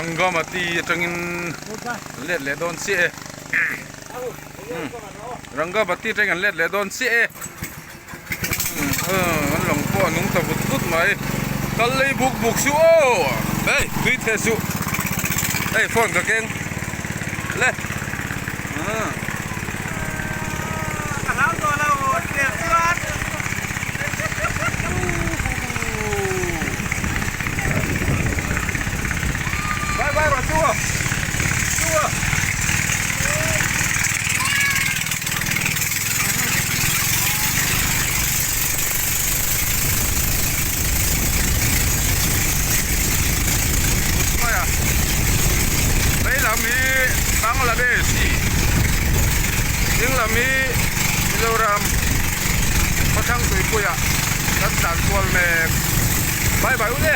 Rangamati atangin an let leh dawn chiah e. Rangamati atangin an let leh dawn chiah e. An lawng pawh a nung ta vut vut mai. Kal lei buk buk suh aw! Hei tui theh suh. Hei phone ka keng le. Ka hlau tawh lo tlem chuan. Bye bye rawh chu chu. Vei lam hi Bangladesh ding lam hi Mizoram khawthlang tuipuiah kan tlan kual mek. Bye bye u le.